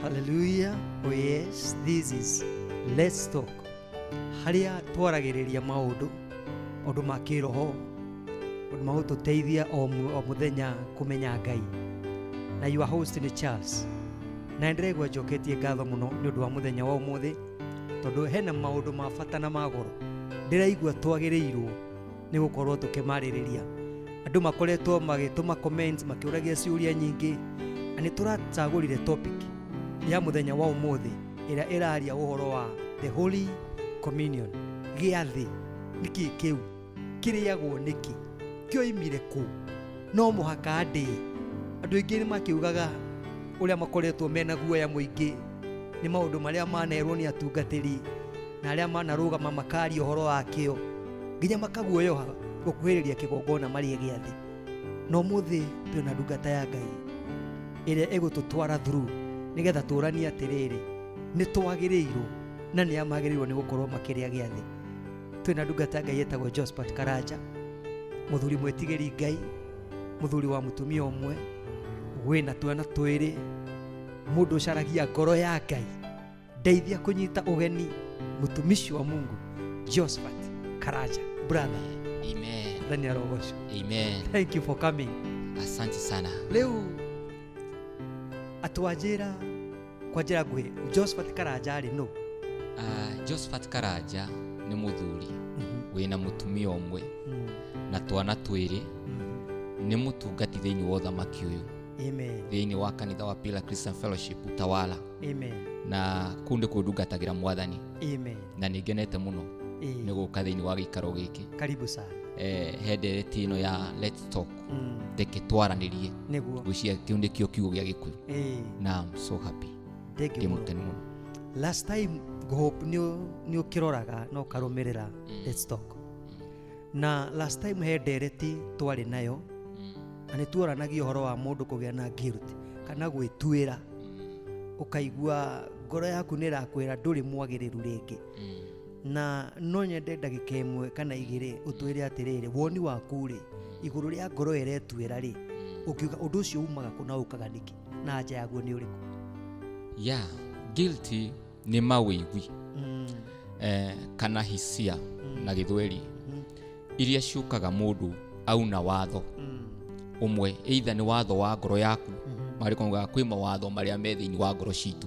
Hallelujah. Oh yes, this is Let's Talk. Harĩa twaragĩrĩria maũndũ, maũndũ ma kĩroho, maũndũ ma gũtũteithia o mũthenya kũmenya Ngai. Na your host nĩ Charles. Na nĩndĩraigua njoketie ngatho mũno nĩ ũndũ wa mũthenya wa ũmũthĩ, tondũ hena maũndũ ma bata na ma goro ndĩraigua twagĩrĩirwo nĩ gũkorwo tũkĩmarĩrĩria. Andũ makoretwo magĩtũma comments makĩũragia ciũria nyingĩ, na nĩ tũracagũrire topic ya mũthenya wa ũmũthĩ ĩrĩa ĩraria ũhoro wa the Holy Communion. Gĩathĩ nĩkĩ kĩu? Kĩrĩagwo nĩkĩ? Kĩoimire kũ? No mũhaka ndĩe? Andũ aingĩ nĩ makiugaga ũrĩa makoretwo mena guoya mũingĩ nĩ maũndũ marĩa manerwo nĩ atungatĩri na arĩa manarũgama makaria ũhoro wakĩo, nginya makaguoyoha gũkuhĩrĩria kĩgongona marĩe gĩathĩ. Na ũmũthĩ twĩna ndungata ya Ngai ĩrĩa ĩgũtũtwara through nĩgetha tũranie atĩrĩrĩ, nĩ twagĩrĩirwo na nĩ amagĩrĩirwo nĩ gũkorwo makĩrĩa gĩathĩ. Twĩna ndungata ya Ngai ĩtagwo Josphat Karanja, mũthuri mwĩtigĩri Ngai, mũthuri wa mũtumia ũmwe wĩna twana twĩrĩ, mũndũ ũcaragia ngoro ya Ngai. Ndeithia kũnyita ũgeni mũtumishi wa Mungu Josphat Karanja. Brother. Amen. Daniel Rogosho. Amen. Thank you for coming. Asante sana. Rĩu atwanjĩra kwa njĩra nguhĩ, Josphat Karanja rĩ nũ? Josphat Karanja nĩ mũthuri wĩna mũtumia ũmwe na twana twĩrĩ, nĩ mũtungati thĩinĩ wa ũthamaki ũyũ. Amen. Thĩinĩ wa kanitha wa Pillar Christian Fellowship Utawala. Amen. Na kũu nĩkuo ndungatagĩra Mwathani. Amen. Na nĩ ngenete mũno nĩ gũka thĩinĩ wa gĩikaro gĩkĩ. Karibu sana. He ndereti ĩno ya Let's Talk. Reke twaranĩrie. Nĩguo. Ngwĩciria kĩu nĩkĩo kiugo gĩa Gĩkũyũ. Na I'm so happy. Thank you Ndĩ mũno. mũkenu mũno. Last time Hope nĩ ũkĩroraga na ũkarũmĩrĩra Let's Talk. Na last time he ndereti twarĩ nayo na nĩ tuoranagia ũhoro wa mũndũ kũgĩa na guilt kana gwĩtuĩra, ũkaigua ngoro yaku nĩ ĩrakwĩra ndũrĩ mwagĩrĩru rĩngĩ. Na no nyende ndagĩka ĩmwe kana igĩrĩ ũtwĩre atĩrĩrĩ, woni waku rĩ igũrũ rĩa ngoro ĩretuĩra rĩ, ũkiuga ũndũ ũcio umaga kũ na ũkaga nĩkĩ na anja yaguo nĩ ũrĩkũ? Yeah, guilty nĩ mawĩigwi kana hisia na Gĩthweri iria ciũkaga mũndũ auna watho ũmwe, either nĩ watho wa ngoro yaku, marĩko maugaga kwĩ mawatho marĩa me thĩinĩ wa ngoro citũ,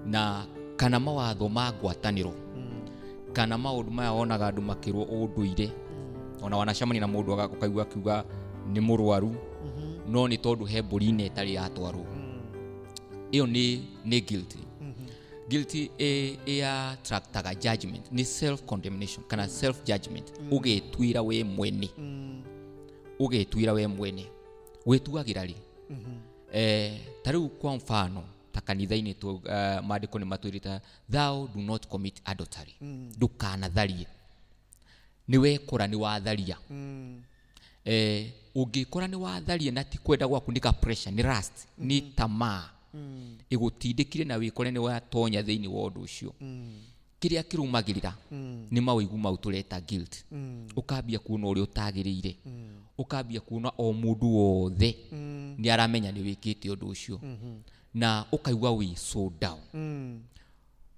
na kana mawatho ma ngwatanĩro, kana maũndũ maya wonaga andũ makĩrwo ũndũire, ona wanacemania na mũndũ ũkaigua akiuga nĩ mũrwaru, no nĩ tondũ he mbũri ine ĩtarĩ yatwarwo. Ĩyo nĩ guilty. Guilty ĩ attractaga judgment, nĩ self condemnation kana self judgment. Ũgetuĩra we mwene. Ũgetuĩra we mwene. Wĩtuagĩra rĩ? Ta rĩu kwa mfano ta kanitha-inĩ maandĩko nĩ matwĩrĩte thou do not commit adultery. Ndũkanatharie. Nĩ wekora nĩ watharia. Ũngĩkora nĩ watharia na ti kwenda gwaku, nĩ ka pressure, nĩ lust, nĩ tamaa ĩgũtindĩkire na wĩkore nĩ watonya thĩinĩ wa ũndũ ũcio. Kĩrĩa kĩrũmagĩrĩra nĩ mawĩigu mau tũreta guilt. Ũkambia kuona ũrĩa ũtagĩrĩire, ũkambia kuona o mũndũ wothe nĩ aramenya nĩ wĩkĩte ũndũ ũcio, na ũkaigua wĩ so down.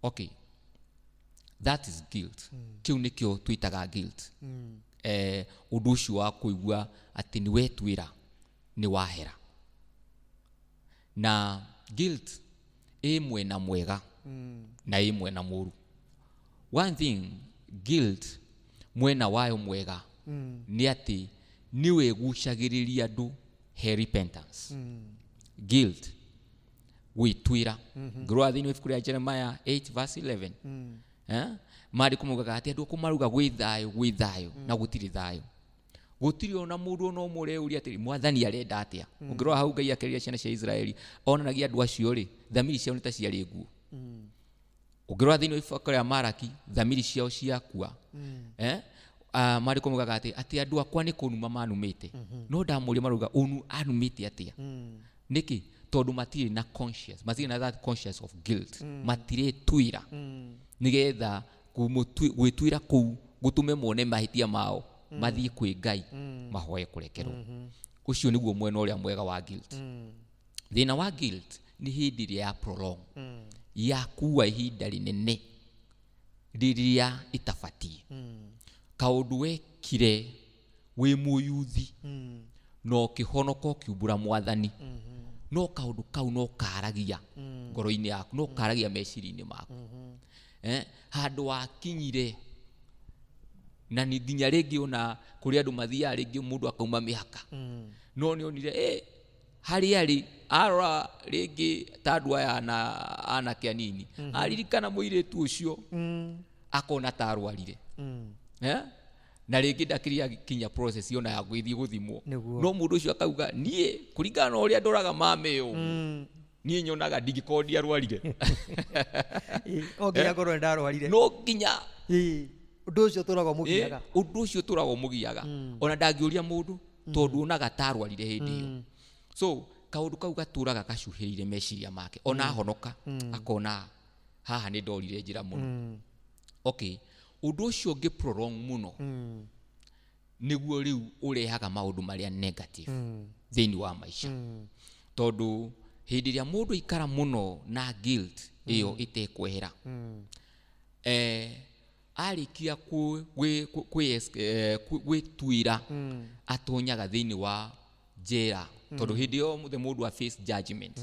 Okay, that is guilt. Kĩu nĩkĩo twĩtaga guilt. Ũndũ ũcio wa kũigua atĩ nĩ wetuĩra nĩ wahera. Na guilt ĩ mwena mwega na ĩ mwena mũru. One thing, guilt mwena wayo mwega nĩ atĩ nĩwe ĩgucagĩrĩria andũ he repentance. Guilt, gwĩtuĩra. Ngĩrora thĩinĩ wa ibuku rĩa Jeremiah 8 verse 11, maandĩko maugaga atĩ andũ akũ marauga gwĩ thayũ, gwĩ thayũ, na gũtirĩ thayũ. Gũtirĩ ona mũndũ ona ũmwe ũreyũria atĩrĩ, Mwathani arenda atĩa? Ũngĩrora hau Ngai akĩarĩria ciana cia Israeli, onanagia andũ acio rĩ, thamiri ciao nĩ ta ciarĩ nguo. Ũngĩrora thĩinĩ wa ibuku rĩa Maraki, thamiri ciao ciakua. Maandĩko maugaga atĩ andũ akwa nĩ kũnuma manumĩte. No ndamũria marauga, ũnu anumĩte atĩa? Nĩkĩ? Tondũ matirĩ na conscious, matirĩ na that conscious of guilt. Matiretuĩra. Nĩgetha gwĩtuĩra kũu gũtũme mone mahĩtia mao, mathiĩ kwĩ Ngai, mahoe kũrekerwo. Ũcio nĩguo mwena ũrĩa mwega wa guilt. Thĩna wa guilt Nĩ hĩndĩ ĩrĩa ya prolong, yakua ihinda rĩnene rĩrĩa ĩtabatiĩ. Kaũndũ wekire wĩ mũyuthi na ũkĩhonoka ũkiumbũra Mwathani, no kaũndũ kau no karagia ngoro-inĩ yaku, no karagia meciria-inĩ maku. Handũ wakinyire na nĩ nginya rĩngĩ ona kũrĩ andũ mathiaga, rĩngĩ mũndũ akauma mĩhaka, no nĩ onire harĩa arĩ arora rĩngĩ ta andũ aya na anake anini, aririkana mũirĩtu ũcio, akona ta arwarire. Na rĩngĩ ndakĩrĩ akinya process ona ya gũthiĩ gũthimwo. No mũndũ ũcio akauga, niĩ kũringana na ũrĩa ndoraga mame ũũ, niĩ nyonaga ndingĩkorwo ndiarwarire. No nginya ngorwo nĩ ndarwarire. No nginya. Ũndũ ũcio ũtũraga ũmũgiaga. Ũndũ ũcio ũtũraga ũmũgiaga, ona ndangĩũria mũndũ tondũ onaga ta arwarire hĩndĩ ĩyo. So kaũndũ kau gatũraga gacuhĩrĩire meciria make, ona ahonoka akona haha nĩ ndorire njĩra mũno. Okay, ũndũ ũcio ũngĩ prolong mũno nĩguo rĩu ũrehaga maũndũ marĩa negative thĩinĩ wa maica, tondũ hĩndĩ ĩrĩa mũndũ aikara mũno na guilt ĩyo ĩtekwehera, arĩkia gwĩtuĩra, atonyaga thĩinĩ wa njera, tondũ hĩndĩ ĩyo mũthe mũndũ a face judgment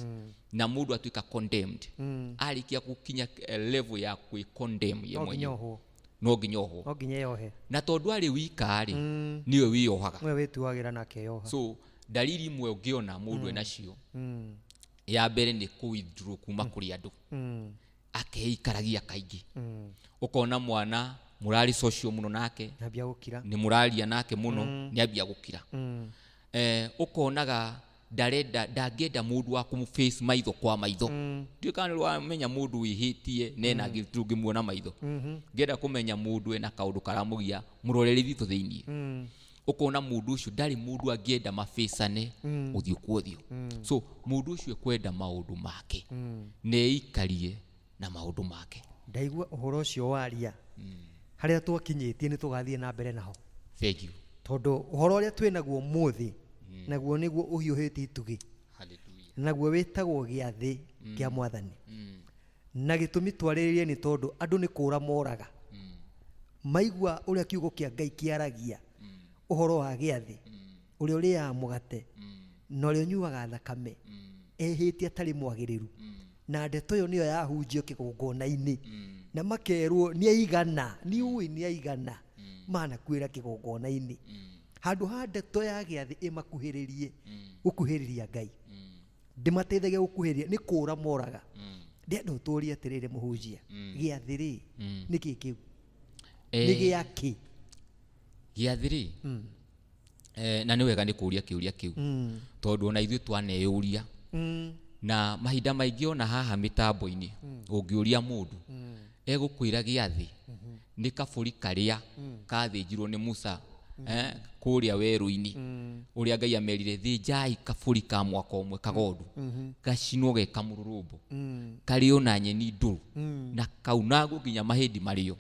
na mũndũ atuĩka condemned. Arĩkia gũkinya level ya kwĩ condemn ye No nginya mwenyewe, ohwo. No nginya ohwo. No nginya eyohe. Na tondũ arĩ wika rĩ, nĩwe wĩyohaga. Nĩwe wĩtuagĩra na akeyoha. So dalili imwe ũngĩona mũndũ enacio, ya mbere nĩ kũ withdraw kuma kũrĩ andũ, akeikaragia kaingĩ. Ũkona mwana mũrarĩ social mũno nake, Ambia gũkira. Nĩ mũraria nake mũno, nĩ ambia gũkira. Ũkonaga ndarenda, ndangĩenda mũndũ wa kũmũ face maitho kwa maitho. Ndiũĩ kana nĩ wamenya mũndũ wĩhĩtie na ena guilt ũngĩmuona maitho. Ngĩenda kũmenya mũndũ ena kaũndũ karamũgia, mũrore ritho thĩiniĩ. Ũkona mũndũ ũcio ndarĩ mũndũ angĩenda mabĩcane ũthiũ kwa ũthiũ. So mũndũ ũcio ekwenda maũndũ make na eikarie na maũndũ make. Ndaigua ũhoro ũcio waria, harĩa twakinyĩtie nĩ tũgathiĩ na mbere naho. Thank you. Tondũ ũhoro ũrĩa twĩ naguo mũthĩ naguo nĩguo ũhiũhĩtie itugĩ. Hallelujah. Naguo wĩtagwo gĩathĩ kĩa Mwathani. Na gĩtũmi twarĩrĩrie nĩ tondũ andũ nĩ kũra moraga maigua ũrĩa kiugo kĩa Ngai kĩaragia ũhoro wa gĩathĩ, ũrĩa ũrĩaga mũgate na ũrĩa ũnyuaga thakame ehĩtie atarĩ mwagĩrĩru, na ndeto ĩyo nĩyo yahunjio kĩgongona-inĩ na makerwo nĩ aigana, nĩ ũĩ nĩ aigana manakuĩra kĩgongona-inĩ, handũ ha ndeto ya gĩathĩ ĩmakuhĩrĩrie gũkuhĩrĩria Ngai, ndĩmateithagia gũkuhĩrĩria, nĩ kũra moraga. Ndĩrenda ũtũrie atĩrĩrĩ, mũhunjia, gĩathĩ rĩ, nĩ kĩ kĩu? Nĩ gĩa kĩ? Gĩathĩ rĩ, na nĩ wega nĩ kũũria kĩũria kĩu, tondũ ona ithuĩ twaneyũria na mahinda maingĩ, ona haha mĩtambo-inĩ ũngĩũria mũndũ egũkwĩra gĩathĩ nĩ kabũri karĩa kathĩnjirwo nĩ Musa kũrĩa werũ-inĩ, ũrĩa Ngai amerire, thĩnjai kabũri ka mwaka ũmwe, kagondu, gacinwo ge kamũrũrũmbo, karĩo na nyeni ndũrũ na kaunagwo nginya mahĩndĩ marĩo.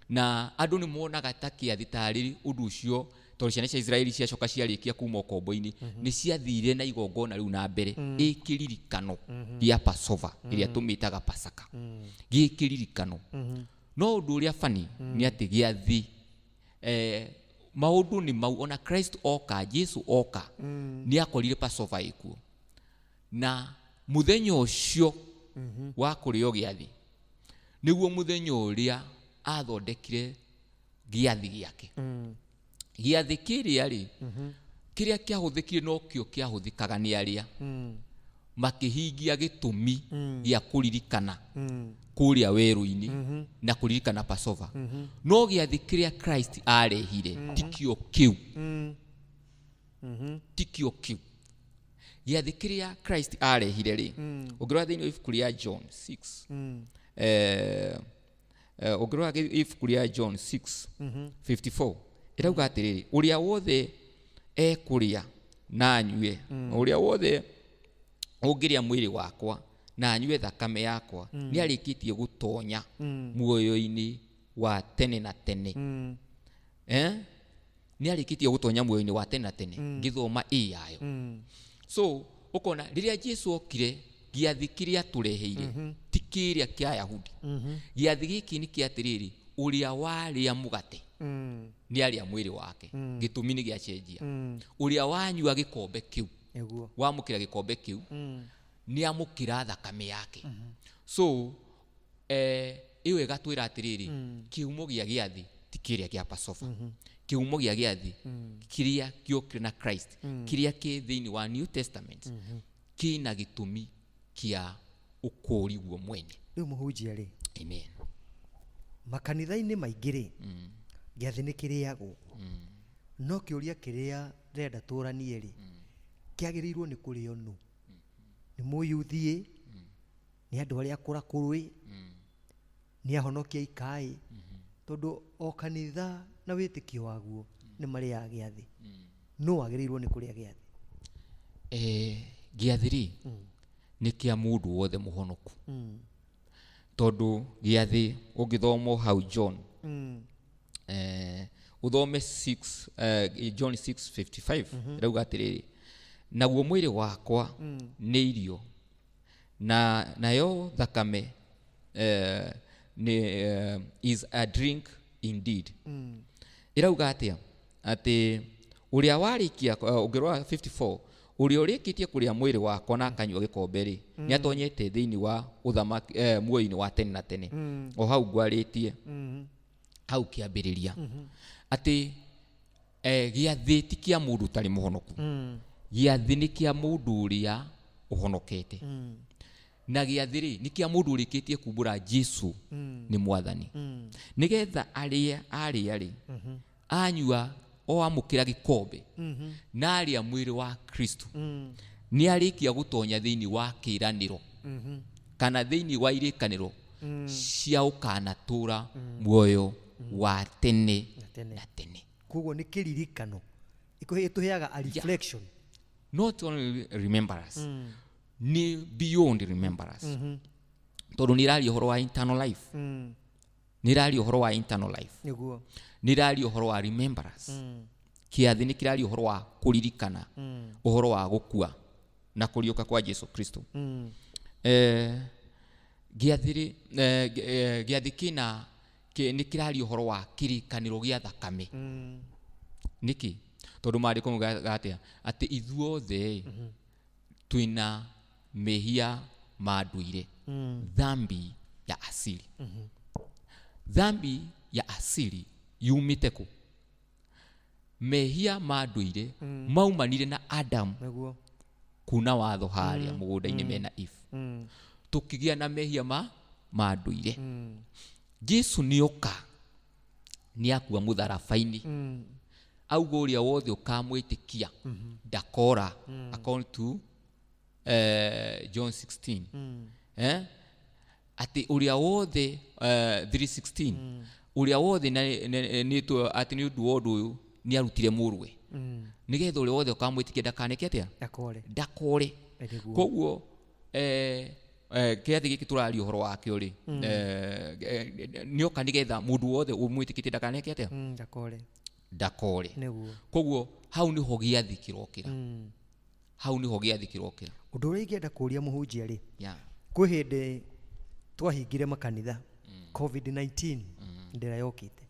Na andũ nĩ monaga ta kĩathĩ tarĩ ũndũ ũcio, tondũ ciana cia Israeli ciacoka ciarĩkia kuma ũkombo-inĩ nĩ ciathire na igongona rĩu na mbere ĩ kĩririkano gĩa Passover ĩrĩa tũmĩtaga Pasaka, gĩ kĩririkano. No ũndũ ũrĩa bani nĩ atĩ gĩathĩ, maũndũ nĩ mau, ona Christ oka, Jesu oka, nĩ akorire Passover ĩkuo, na mũthenya ũcio wa kũrĩo gĩathĩ nĩguo mũthenya ũrĩa athondekire gĩathĩ gĩake. Gĩathĩ kĩrĩa rĩ, kĩrĩa kĩahũthĩkire nokĩo kĩahũthĩkaga nĩ arĩa makĩhingia gĩtũmi gĩa kũririkana kũrĩa werũ-inĩ na kũririkana Passover. No gĩathĩ kĩrĩa Christ arehire tikĩo kĩu, tikĩo kĩu. Gĩathĩ kĩrĩa Christ arehire rĩ, ũngĩrora thĩinĩ wa ibuku rĩa John 6, ũngĩrora ibuku rĩa John 6 54, ĩrauga atĩrĩrĩ, ũrĩa wothe ekũrĩa na anyue, ũrĩa wothe ũngĩrĩa mwĩrĩ wakwa na anyue thakame yakwa, nĩ arĩkĩtie gũtonya muoyo-inĩ wa tene na tene. Nĩ arĩkĩtie gũtonya muoyo-inĩ wa tene na tene. Ngĩthoma ĩ yayo, so ũkona rĩrĩa Jesu okire Gĩathĩ kĩrĩa tũreheire ti kĩrĩa kĩa Ayahudi. Gĩathĩ gĩkĩ nĩ kĩa atĩrĩrĩ, ũrĩa warĩa mũgate nĩ arĩa mwĩrĩ wake, gĩtũmi nĩ gĩacenjia. Ũrĩa wanyua gĩkombe kĩu, Nĩguo. wamũkĩra gĩkombe kĩu, nĩ amũkĩra thakame yake. So ĩyo ĩgatwĩra atĩrĩrĩ, kĩhumo gĩa gĩathĩ ti kĩrĩa kĩa Passover. Kĩhumo gĩa gĩathĩ kĩrĩa gĩokire na Christ, kĩrĩa kĩ thĩinĩ wa New Testament, kĩna gĩtũmi kĩa ũkũũri guo mwene. Rĩu mũhunjia rĩ, Amen. Makanitha-inĩ maingĩ rĩ, gĩathĩ nĩ kĩrĩagwo, no kĩũria kĩrĩa ndĩrenda tũranie rĩ, kĩagĩrĩirwo nĩ kũrĩo nũ? Nĩ mũyuthi ĩ, nĩ andũ arĩa akũrakũrũ ĩ, nĩ ahonokia ikaĩ? Tondũ o kanitha na wĩtĩkio waguo nĩ marĩaga gĩathĩ. Nũ wagĩrĩirwo nĩ kũrĩa gĩathĩ? Gĩathĩ rĩ, nĩ kĩa mũndũ wothe mũhonoku, tondũ gĩathĩ ũngĩthoma hau John, ũthome 6, John 6:55, ĩrauga atĩrĩrĩ, naguo mwĩrĩ wakwa nĩ irio na nayo thakame nĩ is a drink indeed. Ĩrauga atĩa? Atĩ ũrĩa warĩkia, ũngĩrora 54, ũrĩa ũrĩkĩtie kũrĩa mwĩrĩ wakwa na akanyua gĩkombe rĩ, nĩ atonyete thĩinĩ wa ũthamaki, muoyo-inĩ wa tene na tene. O hau ngwarĩtie hau kĩambĩrĩria atĩ gĩathĩ ti kĩa mũndũ ũtarĩ mũhonoku. Gĩathĩ nĩ kĩa mũndũ ũrĩa ũhonokete, na gĩathĩ rĩ, nĩ kĩa mũndũ ũrĩkĩtie kumbũra Jesu nĩ mwathani, nĩgetha arĩe, arĩa rĩ, anyua, o amũkĩra gĩkombe na arĩa mwĩrĩ wa Kristo, nĩ arĩkia gũtonya thĩinĩ wa kĩĩranĩro kana thĩinĩ wa irĩkanĩro cia ũkanatũra muoyo wa tene na tene. Na tene. Koguo nĩ kĩririkano, ĩtũheaga a reflection. Not only remembrance, nĩ beyond remembrance, tondũ nĩ ĩraria ũhoro wa internal life. Nĩ ĩraria ũhoro wa internal life. Nĩ ĩraria ũhoro wa remembrance. Kĩathĩ nĩ kĩraria ũhoro wa kũririkana ũhoro wa gũkua na kũriũka kwa Jesu Kristo. Gĩathĩ rĩ, gĩathĩ kĩna nĩ kĩraria ũhoro wa kĩrĩkanĩro gĩa thakame. Nĩkĩ? Tondũ maandĩko maugaga atĩa? Atĩ ithuothe twĩna mehia ma ndũire, dhambi ya asili. Dhambi ya asili yumĩte kũ? Mehia ma ndũire maumanire na Adam kuna watho harĩa mũgũnda-inĩ mena Eve. Tũkĩgĩa na mehia ma ndũire. Jesu nĩoka, nĩ akua mũtharaba-inĩ, auga ũrĩa wothe ũkamwĩtĩkia ndakora, according to John 16, eh? Atĩ ũrĩa wothe, 3:16, ũrĩa wothe atĩ nĩ ũndũ wa ũndũ ũyũ nĩ arutire mũrũwe, nĩgetha ũrĩa wothe ũkamwĩtĩkia ndakaneke atĩa? Ndakore. Ndakore. Koguo kĩathĩ gĩkĩ tũraria ũhoro wakĩo rĩ, nĩoka nĩgetha mũndũ wothe ũmwĩtĩkĩtie ndakaneke atĩa? Ndakore. Ndakore. Koguo hau nĩho gĩathĩ kĩrokĩra. Hau nĩho gĩathĩ kĩrokĩra. Ũndũ ũrĩa ingĩenda kũria mũhunjia rĩ, kwĩ hĩndĩ twahingire makanitha, COVID-19 ndĩra yokĩte,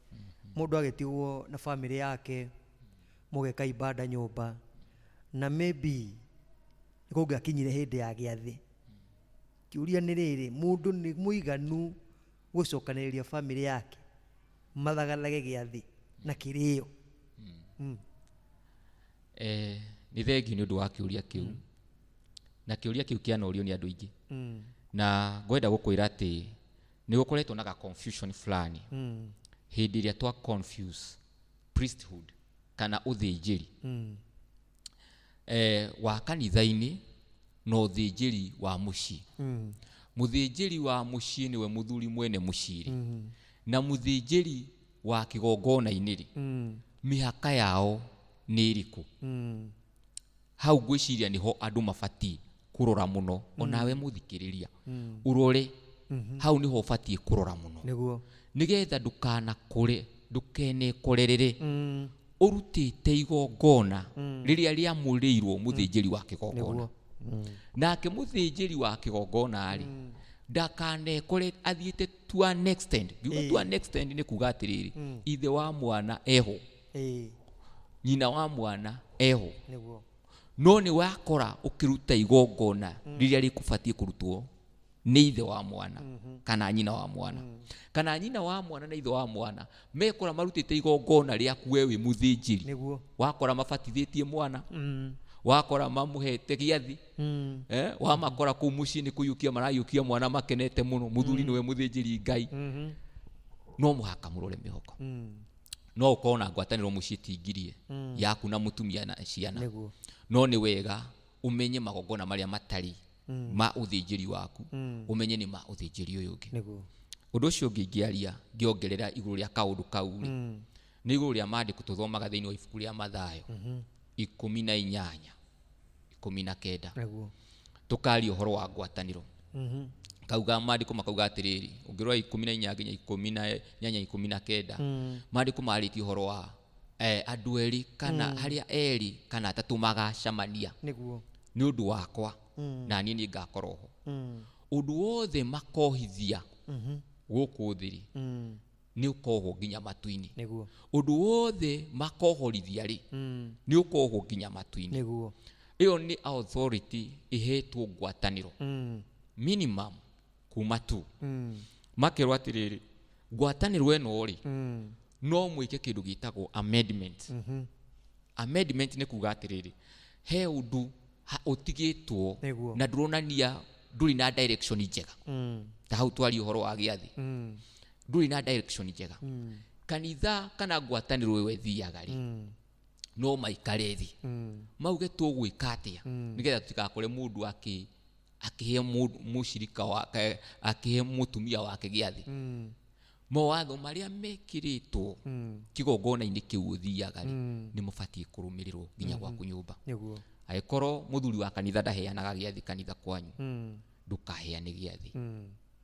mũndũ agĩtigwo na bamĩrĩ yake, mũgeka ibada nyũmba, na maybe nĩ kũngĩakinyire hĩndĩ ya gĩathĩ. Kĩũria nĩ rĩrĩ, mũndũ nĩ mũiganu gũcokanĩrĩria bamĩrĩ yake mathagathage gĩathĩ na kĩrĩo? Nĩ thengiũ nĩ ũndũ wa kĩũria kĩu, na kĩũria kĩu kĩanorio nĩ andũ aingĩ, na ngwenda gũkwĩra atĩ nĩ gũkoretwo na ga confusion fulani hĩndĩ ĩrĩa twa confuse priesthood kana ũthĩnjĩri wa kanitha-inĩ na ũthĩnjĩri wa mũciĩ. Mũthĩnjĩri wa mũciĩ nĩwe mũthuri mwene mũciĩ rĩ, na mũthĩnjĩri wa kĩgongona-inĩ rĩ, mĩhaka yao nĩ ĩrĩkũ? Hau ngwĩciria nĩho andũ mabatiĩ kũrora mũno. Onawe mũthikĩrĩria, ũrore hau nĩho ũbatiĩ kũrora mũno, nĩgetha ndũkanakore, ndũkenekorerere ũrutĩte igongona rĩrĩa rĩamũrĩirwo mũthĩnjĩri wa kĩgongona. Nake mũthĩnjĩri wa kĩgongona rĩ, ndakanekore athiĩte to an extent. Ngiuga to an extent nĩ kuga atĩrĩrĩ, ithe wa mwana eho, nyina wa mwana eho, Nĩguo. No nĩ wakora ũkĩruta igongona rĩrĩa rĩkũbatiĩ kũrutwo nĩ ithe wa mwana kana nyina wa mwana, kana nyina wa mwana na ithe wa mwana mekora marutĩte igongona rĩaku we wĩ mũthĩnjĩri. Nĩguo. Wakora mabatithĩtie mwana, wakora mamũhete gĩathi, wamakora kũu mũciĩ nĩ kũiyũkia marayũkia mwana makenete mũno, mũthuri nĩwe mũthĩnjĩri Ngai. No mũhaka mũrore mĩhoko. No ũkorwo na ngwatanĩro mũciĩ tingirie yaku na mũtumia na ciana. Nĩguo. No nĩ wega ũmenye magongona marĩa matarĩ ma ũthĩnjĩri waku, ũmenye nĩ ma ũthĩnjĩri ũyũ ũngĩ. Nĩguo. Ũndũ ũcio ũngĩ ingĩaria ngĩongerera igũrũ rĩa kaũndũ kau rĩ, nĩ igũrũ rĩa maandĩko tũthomaga thĩinĩ wa ibuku rĩa Mathayo 18:19. Nĩguo. Tũkaria ũhoro wa ngwatanĩro. Kauga maandĩko makauga atĩrĩrĩ, ũngĩrora 18 nginya 18:19, maandĩko marĩtie ũhoro wa andũ erĩ kana harĩa erĩ kana atatũ magacemania Nĩguo. nĩ ũndũ wakwa, na niĩ nĩ ngakorwo ho. Ũndũ wothe makohithia gũkũ thĩ rĩ, nĩ ũkohwo nginya matu-inĩ. Nĩguo. Ũndũ wothe makohorithia rĩ, nĩ ũkohwo nginya matu-inĩ. Nĩguo. Ĩyo nĩ authority ĩhetwo ngwatanĩro minimum kuma tu. Makerwo atĩrĩrĩ, ngwatanĩro ĩno rĩ, no mwĩke kĩndũ gĩtagwo amendment. Amendment nĩ kuga atĩrĩrĩ, he ũndũ ũtigĩtwo Nĩguo. na ndũronania ndũrĩ na direction njega. Ta hau twaria ũhoro wa gĩathĩ, ndũrĩ na direction njega. Kanitha kana ngwatanĩro ĩyo ĩthiaga rĩ, no maikare thĩ mauge tũgwĩka atĩa nĩgetha tũtigakore mũndũ akĩhe mũcirika wake, akĩhe mũtumia wake gĩathĩ. Mawatho marĩa mekĩrĩtwo kĩgongona-inĩ kĩu ũthiaga rĩ, nĩ mabatiĩ kũrũmĩrĩrwo nginya gwaku nyũmba. Nĩguo. Angĩkorwo mũthuri wa kanitha ndaheanaga gĩathĩ kanitha kwanyu, ndũkaheane gĩathĩ.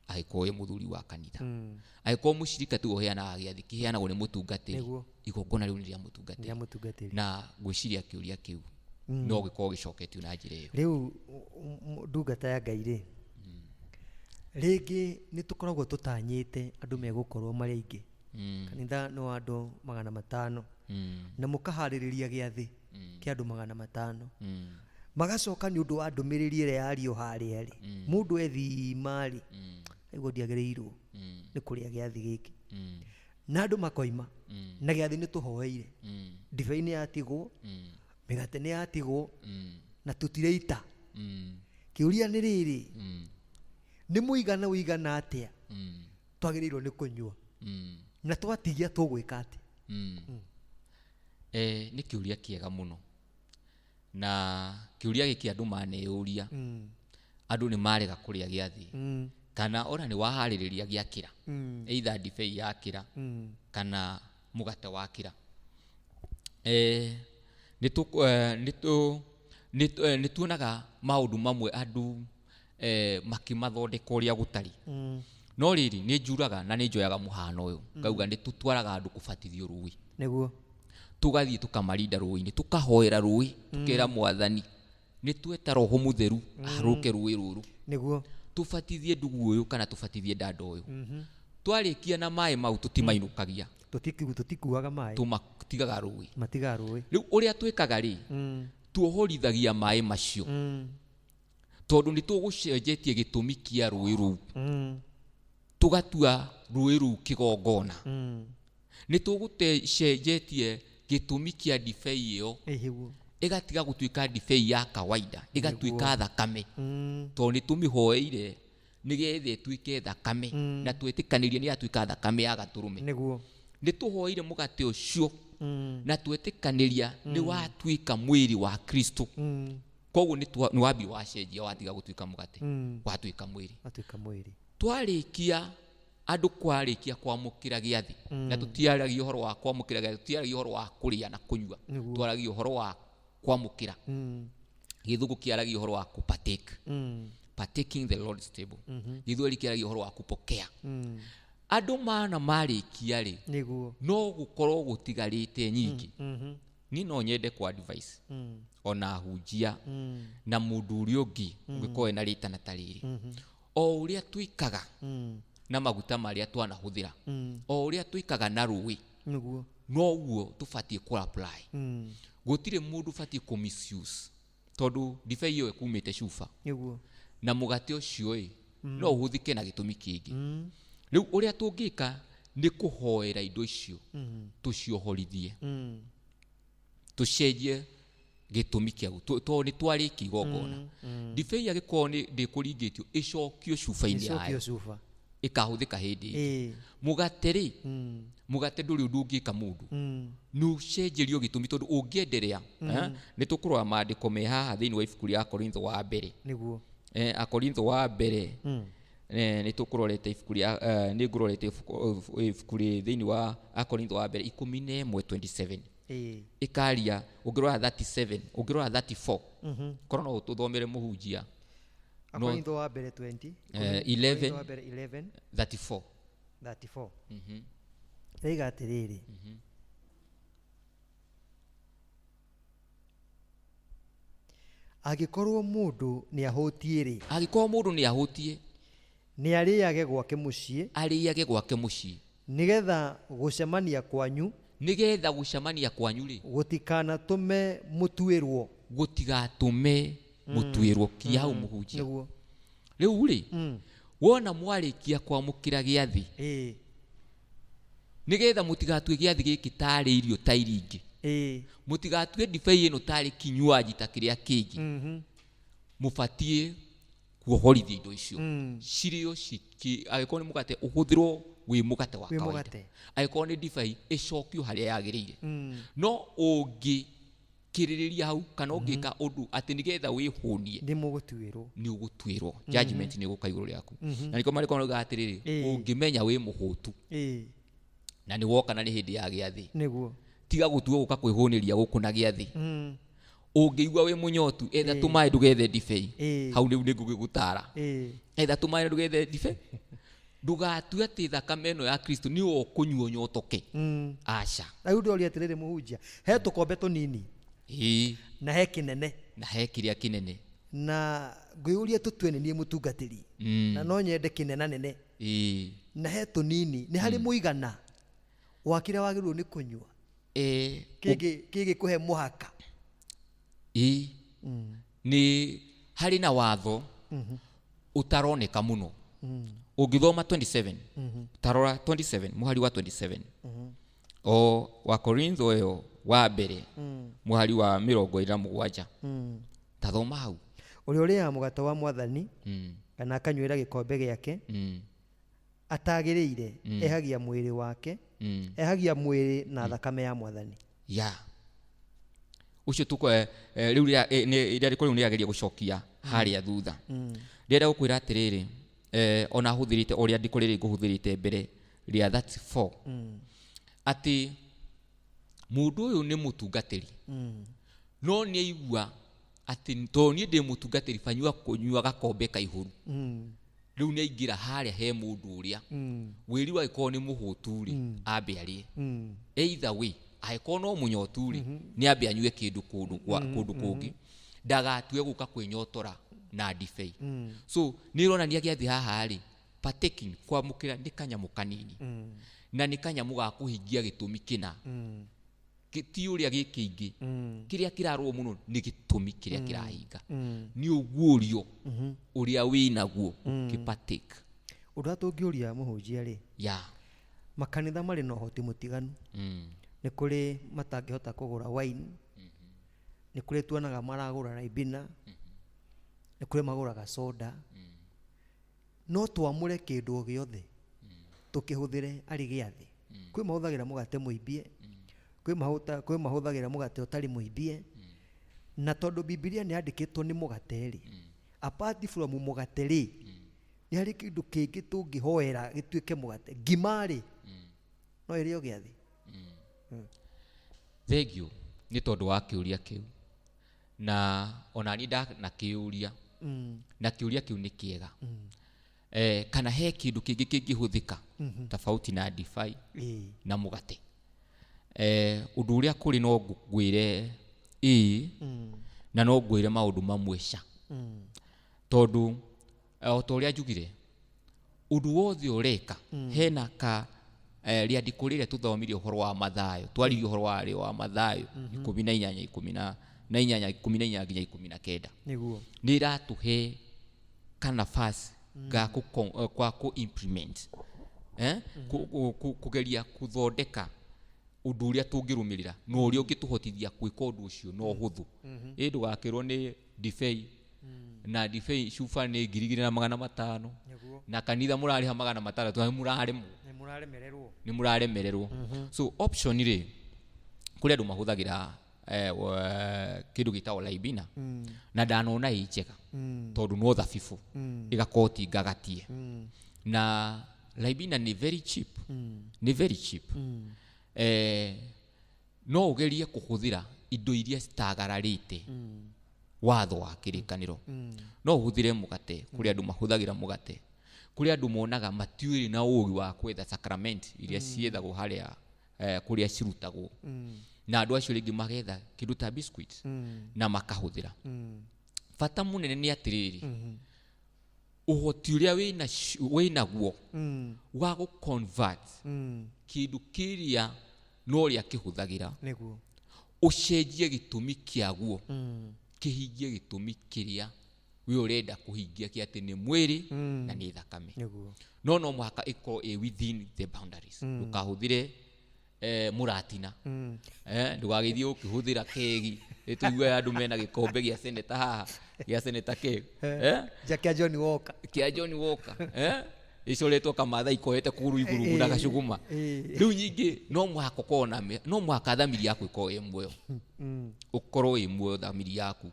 Angĩkorwo wĩ mũthuri wa kanitha, angĩkorwo mũcirika tiwe ũheanaga gĩathĩ, kĩheanagwo nĩ mũtungatĩri, Nĩguo. igongona rĩu nĩ rĩa mũtungatĩri. Rĩa mũtungatĩri. Na ngwĩciria kĩũria kĩu no gĩkorwo gĩcoketio na njĩra ĩyo. Rĩu ndungata ya Ngai rĩ, rĩngĩ nĩ tũkoragwo tũtanyĩte andũ megũkorwo marĩ aingĩ. Kanitha nĩ wa andũ 500, na mũkaharĩrĩria gĩathĩ kĩa andũ 500. Magacoka nĩ ũndũ wa ndũmĩrĩri ĩrĩa yario harĩa rĩ, mũndũ ethima rĩ, aigua ndiagĩrĩirwo nĩ kũrĩa gĩathĩ gĩkĩ. Na andũ makoima, na gĩathĩ nĩ tũhoeire, ndibei nĩ yatigwo, mĩgate nĩ yatigwo, na tũtireita. Kĩũria nĩ rĩrĩ, nĩ mũigana ũigana atĩa twagĩrĩirwo nĩ kũnyua, na twatigia tũgwĩka atĩa? Nĩ kĩũria kĩega mũno, na kĩũria gĩkĩ andũ maneyũria, andũ nĩ marega kũrĩa gĩathĩ, kana ona nĩ waharĩrĩria gĩakĩra, either ndibei yakĩra kana mũgate wakĩra. Nĩ tuonaga maũndũ mamwe andũ makĩmathondeka ũrĩa gũtarĩ. No rĩrĩ, nĩ njuraga na nĩ njoyaga mũhano ũyũ, ngauga nĩ tũtwaraga andũ kũbatithio rũĩ. Nĩguo. Tũgathiĩ tũkamarinda rũĩ-inĩ, tũkahoera rũĩ, tũkera Mwathani nĩ tweta Roho Mũtheru aharũke rũĩ rũrũ. Nĩguo. Tũbatithie ndugu ũyũ kana tũbatithie dada ũyũ. Twarĩkia na maĩ mau tũtimainũkagia. Tũtikuaga maĩ. Tũmatigaga rũĩ. Matigaga rũĩ. Rĩu ũrĩa twĩkaga rĩ, tuohorithagia maĩ macio. Tondũ nĩ tũgũcenjetie gĩtũmi kĩa rũĩ rũu. Tũgatua rũĩ rũu kĩgongona. Nĩ tũgũcenjetie gĩtũmi kĩa ndibei ĩyo. Ĩhĩguo. Ĩgatiga gũtuĩka ndibei ya kawaida, ĩgatuĩka thakame. Tondũ nĩ tũmĩhoeire nĩgetha ĩtuĩke thakame, na twetĩkanĩrie nĩ yatuĩka thakame ya gatũrũme. Nĩguo. Nĩ tũhoeire mũgate ũcio, na twetĩkanĩria nĩ watuĩka mwĩrĩ wa Kristo. Koguo nĩ wambia wacenjia, watiga gũtuĩka mũgate, watuĩka mwĩrĩ. Watuĩka mwĩrĩ. Twarĩkia andũ kwarĩkia kwamũkĩra gĩathĩ, na tũtiaragia ũhoro wa kwamũkĩra gĩathĩ, tũtiaragia ũhoro wa kũrĩa na kũnyua, twaragia ũhoro wa kwamũkĩra. Gĩthũngũ kĩaragia ũhoro wa kũpartake. Partaking the Lord's table. Gĩthweri kĩaragia ũhoro wa kupokea. Andũ mana marĩkia rĩ, Nĩguo. no gũkorwo gũtigarĩte nyingĩ. Niĩ no nyende kwa advice ona ahunjia na mũndũ ũrĩa ũngĩ ũngĩkorwo ena rĩtana ta rĩrĩ, o ũrĩa twĩkaga na maguta marĩa twanahũthĩra, o ũrĩa twĩkaga na rũĩ, Nĩguo. Noguo tũbatiĩ kũ apply. Gũtirĩ mũndũ ũbatiĩ kũ misuse, tondũ ndibei ĩyo ĩkumĩte cuba na mũgate ũcio ĩ no ũhũthĩke na gĩtũmi kĩngĩ. Rĩu ũrĩa tũngĩka nĩ kũhoera indo icio, tũciohorithie, tũcenjie gĩtũmi kĩaguo, tondũ nĩ twarĩkia igongona. Ndibei angĩkorwo nĩ ndĩkũringĩtio, ĩcokio cuba-inĩ Ĩcokio yayo, cuba. Ĩkahũthĩka hĩndĩ ĩngĩ. Mũgate rĩ, mũgate ndũrĩ ũndũ ũngĩka mũndũ, nĩ ũcenjerio gĩtũmi, tondũ ũngĩenderea nĩ tũkũrora maandĩko me haha thĩinĩ wa ibuku rĩa Akorintho wa mbere. Akorintho wa mbere, nĩ tũkũrorete ibuku rĩa nĩ ngũrorete ibuku rĩ thĩinĩ wa Akorintho wa mbere 11:27. Ĩkaria ũngĩrora 37, ũngĩrora 34, korwo no ũtũthomere, mũhunjia. Akorintho wa mbere 20. 11. Akorintho wa mbere 11. 34. 34. Ĩiga atĩrĩrĩ, angĩkorwo mũndũ nĩ ahũtiĩ rĩ, Angĩkorwo mũndũ nĩ ahũtiĩ, nĩ arĩage gwake mũciĩ, arĩage gwake mũciĩ, nĩgetha gũcemania kwanyu nĩgetha gũcemania kwanyu rĩ gũtikanatũme mũtuĩrwo. Gũtigatũme mũtuĩrwo. Kinya hau, mũhunjia. Nĩguo. Rĩu rĩ, wona mwarĩkia kwamũkĩra gĩathĩ, nĩgetha mũtigatue gĩathĩ gĩkĩ tarĩ irio ta iria ingĩ, mũtigatue ndibei ĩno tarĩ kinywaji ta kĩrĩa kĩngĩ, mũbatiĩ kuohorithia indo icio cirĩo ciki. Angĩkorwo nĩ mũgate, ũhũthĩrwo wĩ mũgate wa Wĩ kawaida. Mũgate. Angĩkorwo nĩ ndibei, ĩcokio harĩa yagĩrĩire. No ũngĩkĩrĩrĩria hau kana ũngĩka ũndũ atĩ nĩgetha wĩhũnie, Nĩ mũgũtuĩrwo. Nĩ ũgũtuĩrwo, judgment nĩ ĩgũka igũrũ rĩaku. Na nĩkĩo marĩko marauga atĩrĩrĩ, ũngĩmenya wĩ mũhũtu na nĩ woka na nĩ hĩndĩ ya gĩathĩ, tiga gũtua gũka kwĩhũnĩria gũkũ na gĩathĩ. Ũngĩigua wĩ mũnyotu, etha tũmaĩ, ndũgethe ndibei. Hau rĩu nĩ ngũgĩgũtara. Etha tũmaĩ, ndũgethe ndibei. Ndũgatue atĩ thakame ĩno ya Kristo nĩ ũkũnyua ũnyotoke. Aca. Rĩu ndĩroria atĩrĩrĩ, mũhunjia, he tũkombe tũnini na he kĩnene. Na he kĩrĩa kĩnene. Na ngwĩyũria, tũtue nĩ niĩ mũtungatĩri na no nyende kĩnena nene, na he tũnini, nĩ harĩ mũigana wa kĩrĩa wagĩrĩirwo nĩ kũnyua kĩngĩ kũhe mũhaka? Ĩĩ, nĩ harĩ na watho ũtaroneka mũno ũngĩthoma 27. Tarora 27, mũhari wa 27 o wa Korintho ĩyo wa mbere, mũhari wa 27. Tathoma hau. Ũrĩa ũrĩaga mũgate wa mwathani kana akanyuĩra gĩkombe gĩake atagĩrĩire, ehagia mwĩrĩ wake, ehagia mwĩrĩ na thakame ya mwathani. Ya, ũcio tuko rĩu rĩandĩko rĩu nĩrĩageria gũcokia harĩa thutha. Ndĩrenda gũkwĩra atĩrĩrĩ, ona hũthĩrĩte o rĩandĩko rĩrĩ ngũhũthĩrĩte mbere rĩa 34, atĩ mũndũ ũyũ nĩ mũtungatĩri, no nĩ aigua atĩ tondũ niĩ ndĩ mũtungatĩri, banyua kũnyua gakombe kaihũru. Rĩu nĩ aingĩra harĩa he mũndũ ũrĩa wĩri angĩkorwo nĩ mũhũtu rĩ, ambe arĩe. Either way, angĩkorwo no mũnyotu rĩ, nĩ ambe anyue kĩndũ kũndũ kwa kũndũ kũngĩ, ndagatue gũka kwĩnyotora na ndibei. So nĩ ĩronania gĩathĩ haha rĩ, partaking, kwamũkĩra, nĩ kanyamũ kanini na nĩ kanyamũ ga kũhingia gĩtũmi kĩna. Ti ũrĩa gĩ kĩingĩ. Kĩrĩa kĩrarorwo mũno nĩ gĩtũmi kĩrĩa kĩrahinga, nĩ ũguũrio ũrĩa wĩnaguo ũkĩpartake. Ũndũ ũrĩa tũngĩũria, mũhunjia rĩ, makanitha marĩ na ũhoti mũtiganu. Nĩ kũrĩ matangĩhota kũgũra wine, nĩ kũrĩ tuonaga maragũra raibina, nĩ kũrĩ magũraga soda. No twamũre kĩndũ o gĩothe tũkĩhũthĩre arĩ gĩathĩ? Kwĩ mahũthagĩra mũgate mũimbie, kwĩ mahũthagĩra mũgate ũtarĩ mũimbie. Na tondũ Bibilia nĩ yandĩkĩtwo nĩ mũgate rĩ, apart from mũgate rĩ, nĩ harĩ kĩndũ kĩngĩ tũngĩhoera gĩtuĩke mũgate? Ngima rĩ, no ĩrĩo gĩathĩ? Thengiũ nĩ tondũ wa kĩũria kĩu, na ona niĩ ndanakĩũria, na kĩũria kĩu nĩ kĩega, kana he kĩndũ kĩngĩ kĩngĩhũthĩka tofauti na ndibei na mũgate. Ũndũ ũrĩa kũrĩ no ngwĩre ĩĩ na no ngwĩre maũndũ mamwe ca, tondũ o ta ũrĩa njugire, ũndũ wothe ũreka hena ka rĩandĩko rĩrĩa tũthomire ũhoro wa Mathayo, twaririe ũhoro warĩo wa Mathayo 18, 18, 18 nginya 19. Nĩ ĩratũhe kanabasi ga kwa kũ implement, kũgeria kũthondeka ũndũ ũrĩa tũngĩrũmĩrĩra na ũrĩa ũngĩtũhotithia gwĩka ũndũ ũcio na ũhũthũ. Ĩ ndũgakĩrwo nĩ ndibei, na ndibei cuba nĩ 2500, na kanitha mũrarĩha 600, nĩ mũraremwo. Nĩ mũraremererwo. Nĩ mũraremererwo. So option rĩ, kũrĩ andũ mahũthagĩra kĩndũ gĩtagwo laibina, na ndanona ĩ njega tondũ no thabibũ ĩgakorwo ti ngagatie, na laibina nĩ very cheap, nĩ very cheap. No ũgerie kũhũthĩra indo iria citagararĩte watho wa kĩrĩkanĩro. No ũhũthĩre mũgate, kũrĩ andũ mahũthagĩra mũgate, kũrĩ andũ monaga matiũrĩ na ũũgĩ wa kwetha sacrament iria ciethagwo harĩa kũrĩa cirutagwo, na andũ acio rĩngĩ magetha kĩndũ ta biscuit na makahũthĩra. Bata mũnene nĩ atĩrĩrĩ, ũhoti ũrĩa wĩnaguo wa gũ convert kĩndũ kĩrĩa no ũrĩa kĩhũthagĩra, ũcenjie gĩtũmi kĩaguo, kĩhingie gĩtũmi kĩrĩa we ũrenda kũhingia, kĩa atĩ nĩ mwĩrĩ na nĩ thakame. No no mũhaka ĩkorwo ĩ within the boundaries. Ndũkahũthĩre mũratina, ndũgagĩthiĩ ũkĩhũthĩra kegi, tũigue andũ mena gĩkombe gĩa seneta haha, gĩa seneta keg, Kĩa John Walker. Kĩa John Walker, ĩcoretwo kamathai koete kũgũrũ igũrũ na gacũgũma. Rĩu nyingĩ no mũhaka ũkorwo na no mũhaka thamiri yaku ĩkorwo ĩ muoyo, ũkorwo ĩ muoyo thamiri yaku,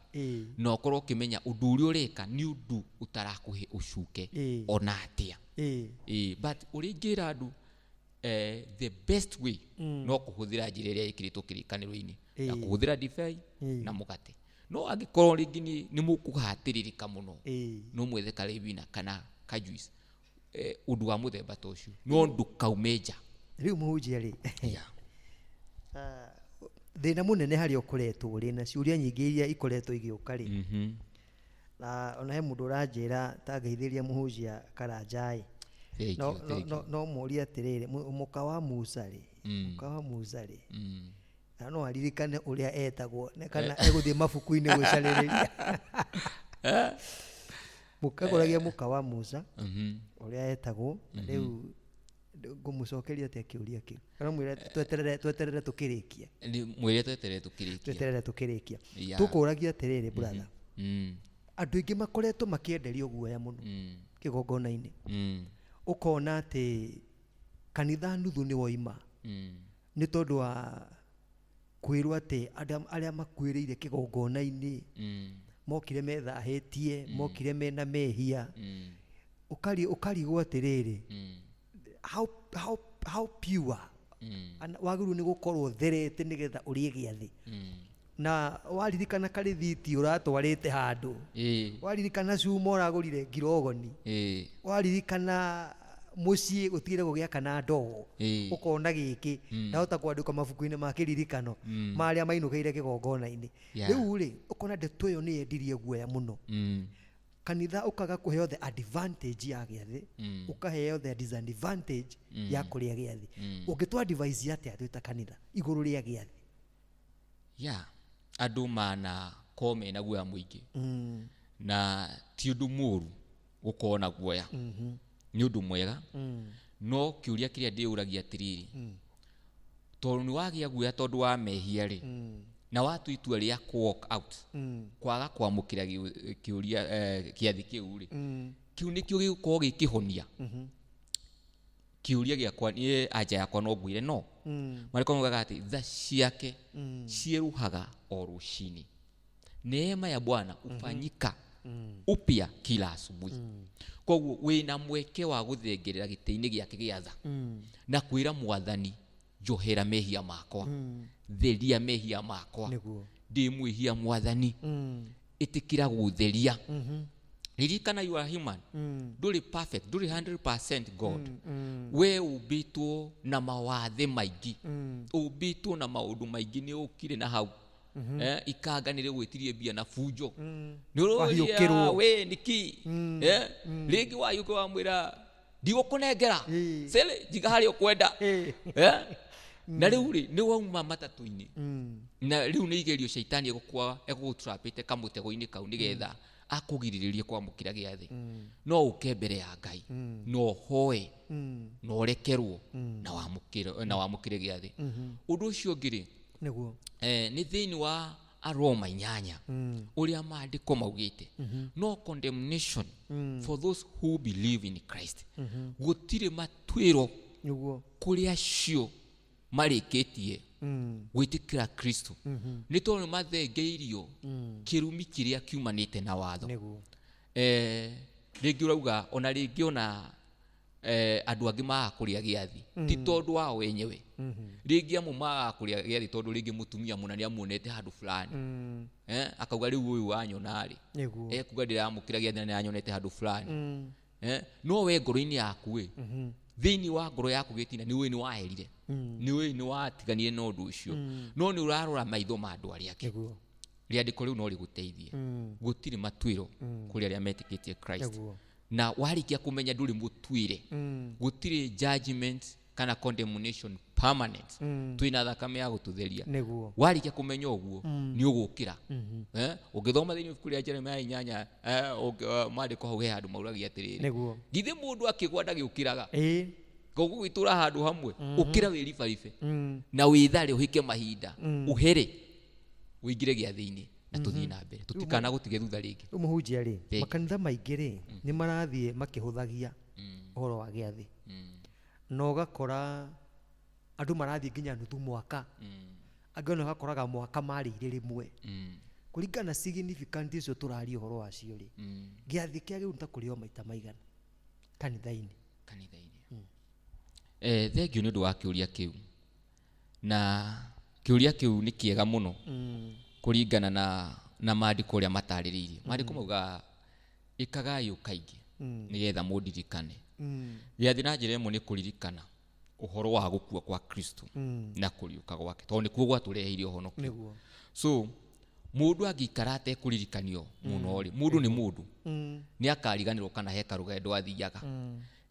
na ũkorwo ũkĩmenya ũndũ ũrĩa ũreka nĩ ũndũ ũtarakũhe ũcuke ona atĩa. But ũrĩa ingĩra andũ, the best way no kũhũthĩra njĩra ĩrĩa ĩkĩrĩtwo kĩrĩkanĩro-inĩ na kũhũthĩra ndibei na mũgate. No angĩkorwo rĩngĩ nĩ mũkũhatĩrĩrĩka mũno, no mwethe karibina kana kajuice, ũndũ wa mũthemba ta ũcio, no ndũkaume nja. Rĩu mũhunjia rĩ, thĩna mũnene harĩa ũkoretwo ũrĩ na ciũria nyingĩ iria ikoretwo igĩũka rĩ, na ona he mũndũ ũranjĩra ta ngeithĩria mũhunjia Karanja ĩ, Thank no you, thank no you. No mũrie atĩrĩrĩ, mũka wa Musa rĩ, mũka wa Musa rĩ, na no aririkane ũrĩa etagwo kana egũthiĩ mabuku-inĩ gwĩcarĩrĩria. Mũkagũragia mũka wa Musa ũrĩa etagwo. Na rĩu ngũmũcokeria atĩa kĩũria kĩu? Kana mwĩre tweterere tũkĩrĩkie? Nĩ mwĩre tweterere tũkĩrĩkie. Tweterere tũkĩrĩkia. Tũkũragia atĩrĩrĩ, brother, andũ aingĩ makoretwo makĩenderio guoya mũno kĩgongona-inĩ, ũkona atĩ kanitha nuthu nĩ woima nĩ tondũ wa kwĩrwo atĩ andũ arĩa makuĩrĩire kĩgongona-inĩ mokire methahĩtie, mokire mena mehia. Ũkarigwo atĩrĩrĩ, how pure wagĩrĩirwo nĩ gũkorwo ũtherete nĩgetha ũrĩe gĩathĩ, na waririkana karĩthiti ũratwarĩte handũ, waririkana cuma ũragũrire ngirogoni, waririkana mũciĩ gũtigire gũgĩakana ndogo, ũkona gĩkĩ ndahota kwandĩkwo mabuku-inĩ ma kĩririkano marĩa mainũkĩire kĩgongona-inĩ. Rĩu rĩ, ũkona ndeto ĩyo nĩ yendirie guoya mũno, kanitha ũkaga kũheo the advantage ya gĩathĩ, ũkaheo the disadvantage ya kũrĩa gĩathĩ. Ũngĩtũ advise atĩa twĩ ta kanitha igũrũ rĩa gĩathĩ? Yeah, andũ manakorwo mena guoya mũingĩ, na ti ũndũ mũũru gũkorwo na guoya, nĩ ũndũ mwega. No kĩũria kĩrĩa ndĩũragia atĩrĩrĩ, tondũ nĩ wagĩa guoya tondũ wa mehia rĩ, na watua itua rĩa kũ walk out, kwaga kwamũkĩra kĩũria, kĩathĩ kĩu rĩ, kĩu nĩkĩo gĩgũkorwo gĩkĩhonia kĩũria gĩakwa? Niĩ anja yakwa no ngwĩre no marĩko maugaga atĩ tha ciake cierũhaga o rũcinĩ, neema ya Bwana hufanyika upya kila asubuhi. Koguo wĩna mweke wa gũthengerera gĩtĩ-inĩ gĩake gĩa tha na kwĩra Mwathani, njohera mehia makwa, theria mehia makwa, ndĩ mwĩhia Mwathani, ĩtĩkĩra gũtheria. Ririkana, you are human, ndũrĩ perfect, ndũrĩ 100% God. We ũmbĩtwo na mawathe maingĩ, ũmbĩtwo na maũndũ maingĩ. Nĩ ũkire na hau, ikanga nĩ rĩgwĩtirie mbia na bunjo, nĩ ũroria Wahiũkĩrwo. We nĩkĩ? Rĩngĩ wahiũka wamwĩra, "Ndigũkũnengera." Cele njiga harĩa ũkwenda. Na rĩu rĩ, nĩ wauma matatũ-inĩ, na rĩu nĩ igerio caitani egũgũtrapĩte kamũtego-inĩ kau nĩgetha akũgirĩrĩrie kwamũkĩra gĩathĩ. No ũke mbere ya Ngai na ũhoe na ũrekerwo na wamũkĩre gĩathĩ. Ũndũ ũcio ũngĩ rĩ, nĩ thĩinĩ wa Aroma 8, ũrĩa maandĩko maugĩte, "No condemnation for those who believe in Christ." Gũtirĩ matuĩro kũrĩ acio marĩkĩtie gwĩtĩkĩra Kristo, nĩ tondũ nĩ mathengeirio kĩrumi kĩrĩa kiumanĩte na watho. Rĩngĩ ũrauga ona rĩngĩ ona andũ angĩ magaga kũrĩa gĩathĩ ti tondũ wao wenyewe. Rĩngĩ amwe magaga kũrĩa gĩathĩ tondũ rĩngĩ mũtumia mũna nĩ amuonete handũ fulani, akauga, "Rĩu ũyũ wanyona rĩ, ekuga ndĩramũkĩra gĩathĩ na nĩanyonete handũ fulani." No we ngoro-inĩ yaku ĩ, thĩinĩ wa ngoro yaku gĩtina, nĩ ũĩ nĩ waherire, nĩ ũĩ nĩ watiganire na ũndũ ũcio, no nĩ ũrarora maitho ma andũ arĩa angĩ. Rĩandĩko rĩu no rĩgũteithie. Gũtirĩ matuĩro kũrĩ arĩa metĩkĩtie Christ. Na warĩkia kũmenya ndũrĩ mũtuĩre, gũtirĩ judgment kana condemnation permanent, twĩna thakame ya gũtũtheria. Warĩkia kũmenya ũguo, nĩ ũgũkĩra. Ũngĩthoma thĩinĩ wa ibuku rĩa Jeremia 8, maandĩko hau he handũ mauragia atĩrĩrĩ, "Githĩ mũndũ akĩgwa ndagĩũkĩraga?" Gũgũgĩtũra handũ hamwe, ũkĩra wĩribaribe na wĩthare, ũhĩke mahinda, ũhere ũingĩre gĩathĩ-inĩ na tũthiĩ na mbere, tũtikana gũtige thutha rĩngĩ. Rĩu mũhunjia rĩ, Thank you. makanitha maingĩ rĩ, nĩ marathiĩ makĩhũthagia ũhoro wa gĩathĩ, na ũgakora andũ marathiĩ nginya nuthu mwaka, angĩ ona ũgakoraga mwaka marĩire rĩmwe. Kũringana na significant icio tũraria ũhoro wacio rĩ, gĩathĩ kĩagĩrĩirwo nĩ ta kũrĩo maita maigana kanitha-inĩ? Kanitha-inĩ, thengiũ nĩ ũndũ wa kĩũria kĩu, na kĩũria kĩu nĩ kĩega mũno kũringana na maandĩko ũrĩa matarĩrĩirie. Maandĩko maugaga, "Ĩkagai ũũ kaingĩ nĩgetha mũndirikane." Gĩathĩ na njĩra ĩmwe nĩ kũririkana ũhoro wa gũkua kwa Kristo na kũriũka gwake, tondũ nĩkuo gwatũreheire ũhonokio. So mũndũ angĩikara atekũririkanio mũno rĩ, mũndũ nĩ mũndũ, nĩ akariganĩrwo kana he karũgendo athiaga,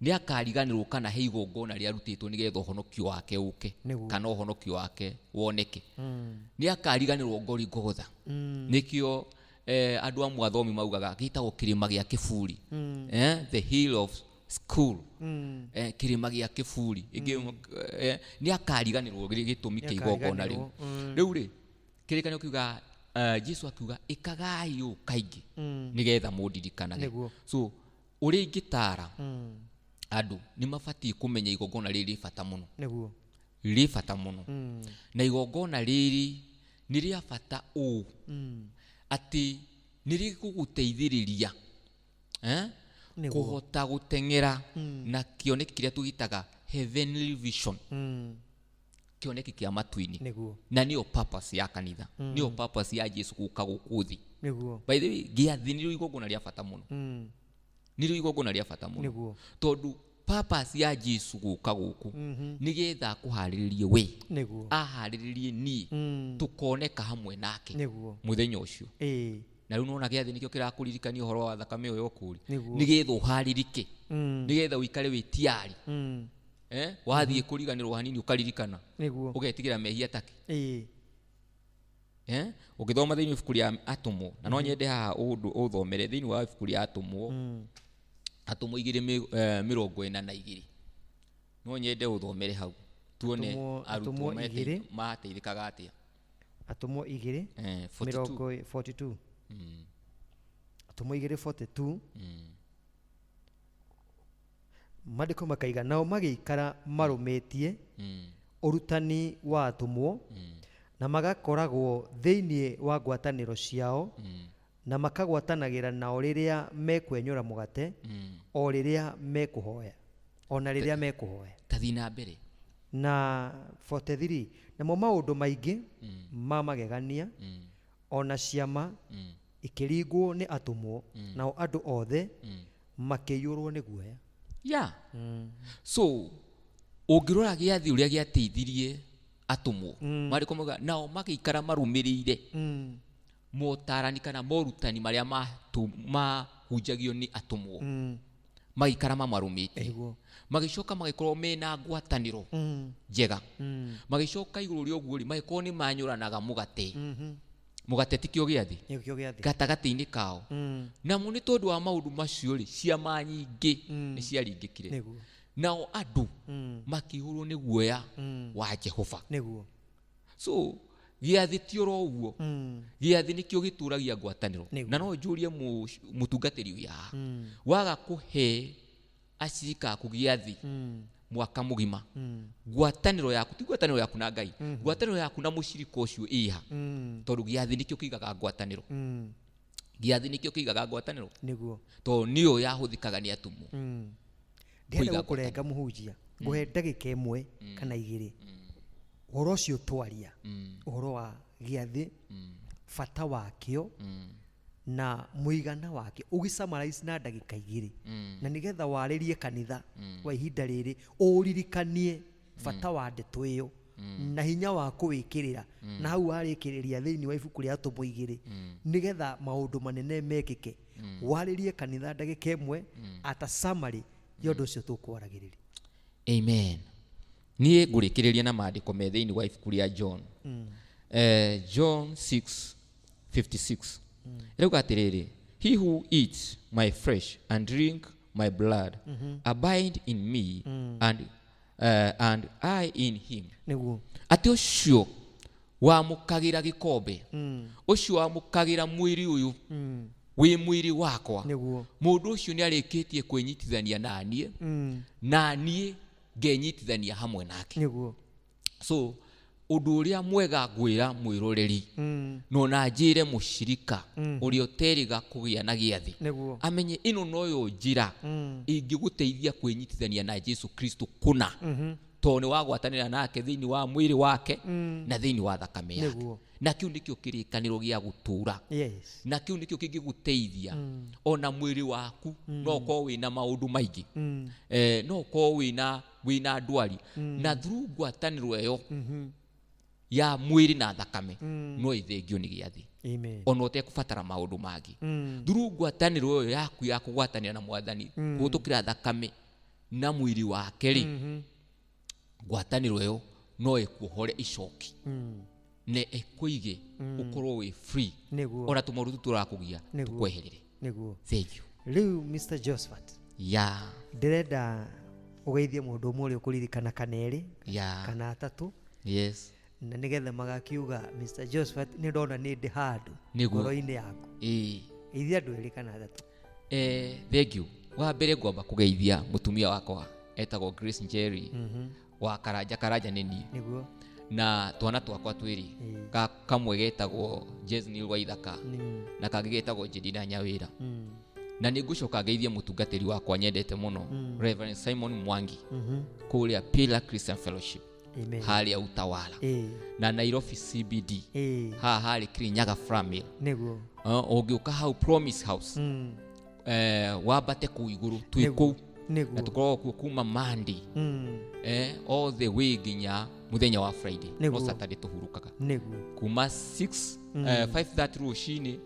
nĩ akariganĩrwo kana he igongona rĩarutĩtwo nĩgetha ũhonokio wake ũke, kana ũhonokio wake woneke. Nĩ akariganĩrwo Gorigotha. Nĩkĩo andũ amwe athomi maugaga gĩtagwo kĩrĩma gĩa kĩburi, the hill of skull, kĩrĩma gĩa kĩburi. Ĩngĩ, nĩ akariganĩrwo gĩtũmi kĩa igongona rĩu. Rĩu rĩ, kĩrĩkanĩro kiuga, Jesu akiuga, "Ĩkagai ũũ kaingĩ nĩgetha mũndirikanage." So ũrĩa ingĩtara andũ, nĩ mabatiĩ kũmenya igongona rĩrĩ rĩ bata mũno, rĩ bata mũno, na igongona rĩrĩ nĩ rĩa bata ũũ atĩ nĩ rĩgũgũteithĩrĩria kũhota gũteng'era na kĩoneki kĩrĩa tũgĩtaga heavenly vision, kĩoneki kĩa matu-inĩ. Na nĩyo purpose ya kanitha, nĩyo purpose ya Jesu gũka gũkũ thĩ. By the way, gĩathĩ nĩrĩo igongona rĩa bata mũno, nĩrĩo igongona rĩa bata mũno, tondũ purpose ya Jesu gũka gũkũ nĩgetha akũharĩrĩrie we, aharĩrĩrie niĩ, tũkoneka hamwe nake mũthenya ũcio. Na rĩu nona gĩathĩ nĩkĩo kĩrakũririkania ũhoro wa thakame ĩyo ya ũkũũri, nĩgetha ũharĩrĩke, nĩgetha ũikare wĩ tiari. Wathiĩ kũriganĩrwo hanini, ũkaririkana, ũgetigĩra mehia take. Ũngĩthoma thĩinĩ wa ibuku rĩa Atũmwo, na no nyende haha ũndũ ũthomere thĩinĩ wa ibuku rĩa Atũmwo, Atũmwo 2 42, no nyende ũthomere hau tuone arutwo Atũmwo 2. Mateithĩkaga atĩa. Atũmwo 2. 42. Mĩrongo 42. Atũmwo 2 42. Maandĩko makaiga, "Nao magĩikara marũmĩtie ũrutani wa atũmwo, na magakoragwo thĩinĩ wa ngwatanĩro ciao, na makagwatanagĩra nao rĩrĩa mekwenyũra mũgate, o rĩrĩa mekũhoya, ona rĩrĩa mekũhoya." Tathiĩ na mbere. Na 43, "Namo maũndũ maingĩ ma magegania ona ciama." Ikĩringwo nĩ atũmwo, nao andũ othe makĩiyũrwo nĩ guoya. Yeah. So ũngĩrora gĩathĩ ũrĩa gĩateithirie atũmwo, maandĩko mauga nao magĩikara marũmĩrĩire motarani kana morutani marĩa mahunjagio nĩ atũmwo, magĩikara mamarũmĩtie. Magĩcoka magĩkorwo mena ngwatanĩro njega. Magĩcoka igũrũ rĩa ũguo rĩ, magĩkorwo nĩ manyũranaga mũgate. Mũgate tikĩo gĩathĩ? Nĩkĩo gĩathĩ. Gatagatĩ-inĩ kao. Namo nĩ tondũ wa maũndũ macio rĩ, ciama nyingĩ nĩ ciaringĩkire. Nao andũ makĩihũrwo nĩ guoya wa Jehova. So gĩathĩ ti oro ũguo. Gĩathĩ nĩkĩo gĩtũragia ngwatanĩro. Na no njũrie mũtungatĩri ũyũ haha, waga kũhe acirika aku gĩathĩ mwaka mũgima, ngwatanĩro yaku ti ngwatanĩro yaku na Ngai, ngwatanĩro yaku na mũcirika ũcio ĩha? Tondũ gĩathĩ nĩkĩo kĩigaga ngwatanĩro. Gĩathĩ nĩkĩo kĩigaga ngwatanĩro. Tondũ nĩyo yahũthĩkaga nĩ atũmwo. Ndĩrenda Kũiga. Gũkũrenga, mũhunjia, ngũhe ndagĩka 1 kana 2, ũhoro ũcio twaria, ũhoro wa gĩathĩ, bata wakĩo na mũigana wakĩo, ũgĩ na ndagĩka 2, na nĩgetha warĩrie kanitha wa ihinda rĩrĩ, ũririkanie bata wa ndeto ĩyo na hinya wa kũwĩkĩrĩra na hau warĩkĩrĩria thĩinĩ wa ibuku rĩa Atũmwo 2, nĩgetha maũndũ manene mekĩke. Warĩrie kanitha ndagĩka 1 ata summary ya ũndũ ũcio tũkwaragĩrĩria. Amen. Niĩ ngũrĩkĩrĩria na maandĩko me thĩinĩ wa ibuku rĩa John, John 6:56 ĩrauga atĩrĩrĩ, "He who eats my flesh and drink my blood abide in me and I in him." Atĩ ũcio wamũkagĩra gĩkombe, ũcio wamũkagĩra mwĩrĩ ũyũ wĩ mwĩrĩ wakwa, mũndũ ũcio nĩ arĩkĩtie kwĩnyitithania na niĩ, na niĩ ngenyitithania hamwe nake. So ũndũ ũrĩa mwega ngwĩra mwĩroreri, no na njĩre mũcirika ũrĩa ũterĩga kũgĩa na gĩathĩ, amenye ĩno noyo njĩra ĩngĩgũteithia kwĩnyitithania na Jesu Kristo kũna, tondũ nĩ wagwatanĩra nake thĩinĩ wa mwĩrĩ wake na thĩinĩ wa thakame yake. Na kĩu nĩkĩo kĩrĩkanĩro gĩa gũtũũra. Na kĩu nĩkĩo kĩngĩgũteithia ona mwĩrĩ waku no ũkorwo wĩna maũndũ maingĩ, no ũkorwo wĩna ndwari, na through ngwatanĩro ĩyo ya mwĩrĩ na thakame no ĩthengio nĩ gĩathĩ. Ona ũtekũbatara maũndũ mangĩ, through ngwatanĩro ĩyo yaku ya kũgwatanĩra na Mwathani kũhĩtũkĩra thakame na mwĩrĩ wake rĩ, ngwatanĩro ĩyo no ĩkuohore icoki na ĩkũige ũkorwo wĩ free, ona tũmaũndũ tũu tũrakũgia tũkweherere. Thank you. Rĩu Mr Josephat, ndĩrenda ũgeithie mũndũ ũmwe ũrĩa ũkũririkana kana erĩ kana atatũ, na nĩgetha magakiuga, Mr Josephat, nĩ ndona nĩ ndĩ handũ ngoro-inĩ yaku. Geithia andũ erĩ kana atatũ. Thank you. Wa mbere ngwamba kũgeithia mũtumia wakwa etagwo Grace Njeri wa Karanja. Karanja nĩ niĩ. Na twana twakwa twĩrĩ, kamwe getagwo Jesnil Waithaka na kangĩ getagwo Jedina Nyawĩra. Na nĩ ngũcoka ngeithie mũtungatĩri wakwa nyendete mũno, Reverend Simon Mwangi, kũrĩa Pillar Christian Fellowship, harĩa Utawala na Nairobi CBD, haha harĩ Kirinyaga Framil. Ũngĩũka hau Promise House, wambate kũu igũrũ, twĩ kũu na tũkoragwo kuo kuma Monday all the way nginya mũthenya wa Friday. No Saturday tũhurũkaga. Kuma 6, 5:30 rũcinĩ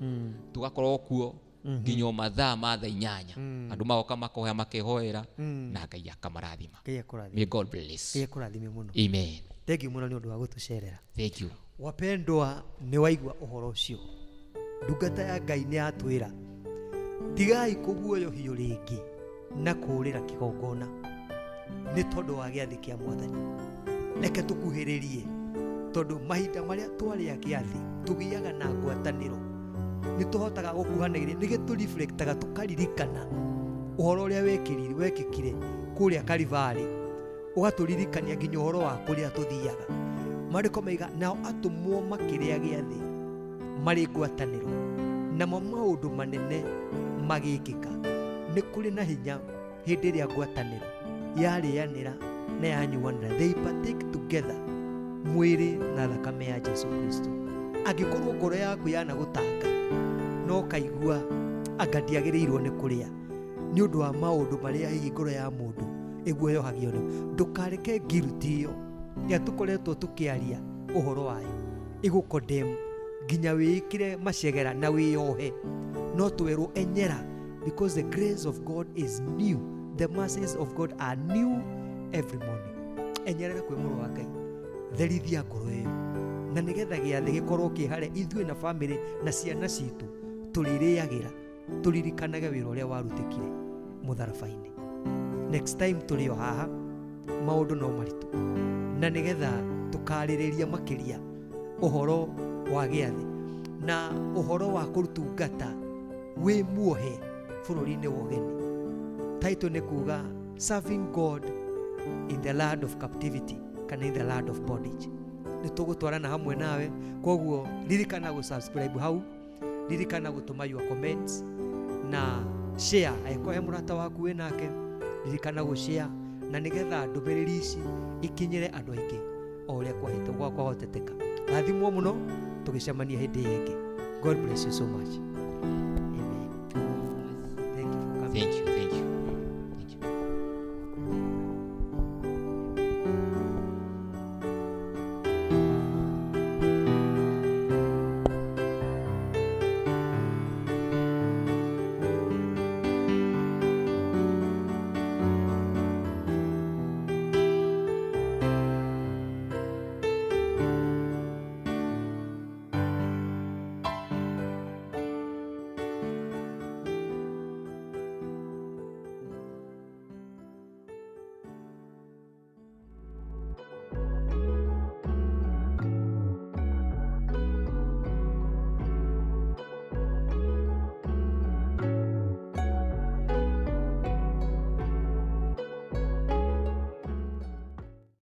tũgakorwo kuo nginya o mathaa ma thaa 8. Andũ magoka makoya makehoera na Ngai akamarathima. Ngai akũrathime. May God bless. Ngai akũrathime mũno. Amen. Thank you mũno nĩ ũndũ wa gũtũcerera. Thank you. Wapendwa, nĩ waigua ũhoro ũcio, ndungata ya Ngai nĩ yatwĩra tigai kũguoyohio rĩngĩ na kũũrĩra kĩgongona nĩ tondũ wa gĩathĩ kĩa Mwathani. Reke tũkuhĩrĩrie, tondũ mahinda marĩa twarĩa gĩathĩ tũgĩaga na ngwatanĩro, nĩ tũhotaga gũkuhanĩrĩria, nĩ gĩtũreflectaga tũkaririkana ũhoro ũrĩa wekĩrire wekĩkire kũrĩa Kalivarĩ, ũgatũririkania nginya ũhoro wa kũrĩa tũthiaga. Maandĩko maiga nao atũmwo makĩrĩa gĩathĩ marĩ ngwatanĩro, namo maũndũ manene magĩkĩka. Nĩ kũrĩ na hinya hĩndĩ ĩrĩa ngwatanĩro yarĩanĩra na yanyuanĩra, they partake together mwĩrĩ na thakame ya Jesu Kristo. Angĩkorwo ngoro yaku yanagũtanga. Na ũkaigua anga ndiagĩrĩirwo nĩ kũrĩa nĩ ũndũ wa maũndũ marĩa hihi ngoro ya mũndũ ĩguoyohagio nĩ. Ndũkareke guilt ĩyo ĩrĩa tũkoretwo tũkĩaria ũhoro wayo ĩgũkondem nginya wĩĩkĩre macegera na wĩyohe. No twerwo enyera, because the grace of God is new, the mercies of God are new every morning. Enyerera kwĩ mũrũ wa Ngai, therithia ngoro ĩyo, na nĩgetha gĩathĩ gĩkorwo kĩ harĩa ithuĩ na bamĩrĩ na ciana citũ tũrĩrĩagĩra, tũririkanage wĩra ũrĩa warutĩkire mũtharaba-inĩ. Next time tũrĩ o haha, maũndũ no maritũ, na nĩgetha tũkarĩrĩria makĩria ũhoro wa gĩathĩ na ũhoro wa kũrutungata wĩ muohe bũrũri-inĩ wa ũgeni. Title nĩ kuga "Serving God in the Land of Captivity" kana "in the Land of Bondage". Nĩ tũgũtwarana hamwe nawe, koguo ririkana gũ-subscribe hau, ririkana gũtũma your comments na share. Angĩkorwo he mũrata waku wĩ nake, ririkana gũ-share, na nĩgetha ndũmĩrĩri ici ikinyĩre andũ aingĩ o ũrĩa kwahoteteka. Rathimwo mũno, tũgĩcemania hĩndĩ ĩyo ĩngĩ. God bless you so much.